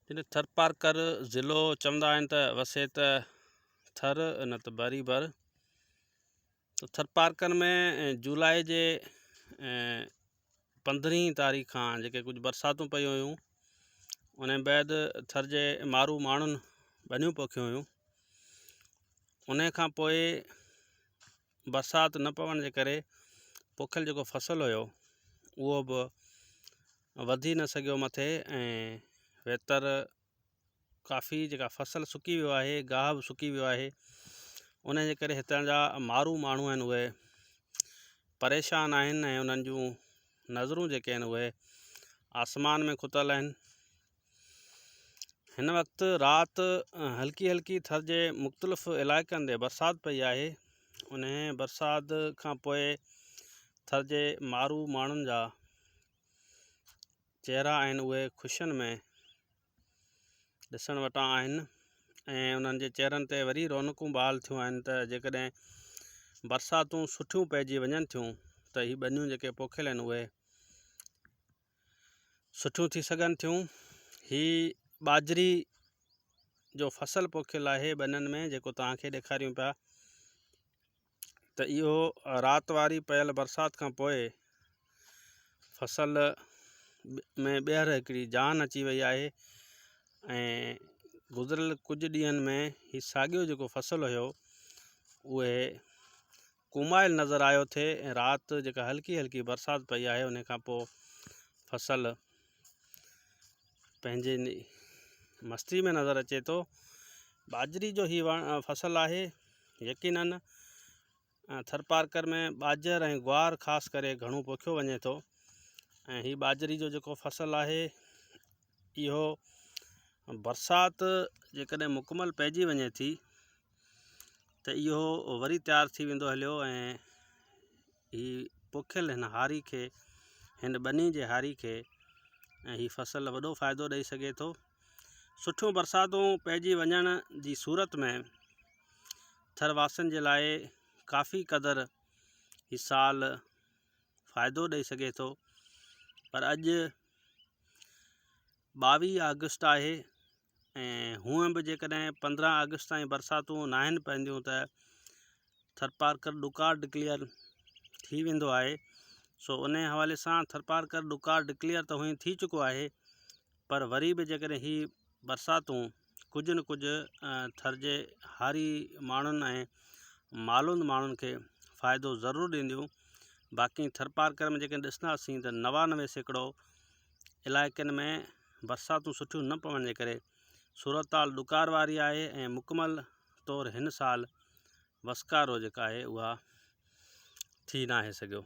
جڏهن ٿرپارڪر ضلعو چوندا آهن ته وسي ته ٿر نه ته بري بر ته ٿرپارڪر ۾ جولاء جي پندرهين تاريخ کان جيڪي ڪجهه برساتون پيون هيون ان بعد ٿر جي مارو ماڻهن ٻنيون پوکيون هيون ان کان پوء برسات نه پوڻ جي ڪري پوکيل جيڪو فصل هيو اهو به وڌي نه سگهيو مٿي ۽ ويتر ڪافي جيڪا فصل سڪي ويو آهي گاهه به سڪي ويو آهي ان جي ڪري هتان جا مارو ماڻهو آهن اهي پريشان آهن ۽ انهن جون نظرون جيڪي آهن اهي آسمان ۾ کتل آهن هن وقت رات هلڪي هلڪي ٿر جي مختلف علائقن تي برسات پئي آهي انهي برسات کان پوء ٿر جي مارو ماڻهن جا چهرا آهن اهي خوشين ۾ ڏسڻ وٽان آهن ۽ انهن جي چهرن تي وري رونقون بحال ٿيون آهن ته جيڪڏهن برساتون سٺيون پئجي وڃن ٿيون ته هي ٻنيون جيڪي پوکيل آهن اهي سٺيون ٿي سگهن ٿيون. هي ٻاجهري جو فصل پوکيل آهي ٻنن ۾ جيڪو توهان کي ڏيکاريون پيا ته اهو رات واري پيل برسات کان پوء فصل ۾ ٻيهر هڪڙي جان اچي وئي آهي ۽ گذريل ڪجهه ڏينهن ۾ هي ساڳيو جيڪو فصل هيو اهي ڪومايل نظر آيو ٿي ۽ رات جيڪا هلڪي هلڪي برسات پئي آهي ان کان پوء فصل پنهنجي مستي ۾ نظر اچي ٿو ٻاجهري جو هي وڻ فصل آهي يقينن ٿرپارڪر ۾ ٻاجهر ۽ گوار خاص ڪري گهڻو پوکيو وڃي ٿو ۽ هي ٻاجهري جو جيڪو فصل آهي اهو برسات جيڪڏهن مڪمل پئجي وڃي ٿي ته اهو وري تيار ٿي ويندو هليو ۽ هي پوکيل هن هاري کي هن ٻني جي هاري کي ۽ هي فصل وڏو فائدو ڏئي سگهي ٿو سٺيون برساتون پئجي وڃڻ جي صورت ۾ ٿر واسين جي لاء ڪافي قدر هي سال فائدو ڏئي سگهي ٿو پر اڄ 22 آگسٽ آهي ۽ هونئن به جيڪڏهن 15 آگسٽ تائين برساتون ناهن پونديون ته ٿرپارڪر ڏڪار ڊڪليئر ٿي ويندو آهي سو ان حوالي سان ٿرپارڪر ڏڪار ڊڪليئر ته هونئن ٿي چڪو آهي پر وري به جيڪڏهن هي برساتون ڪجهه نه ڪجهه ٿر جي هاري ماڻهن ۽ مالوند ماڻهن کي فائدو ضرور ڏينديون باقي ٿرپارڪر ۾ جيڪڏهن ڏسنداسين ته 99% علائقن ۾ برساتون سٺيون نه پوڻ جي ڪري صورتحال ڏڪار واري آهي ۽ مڪمل طور هن سال وسڪارو جيڪا آهي اها ٿي ناهي سگهيو.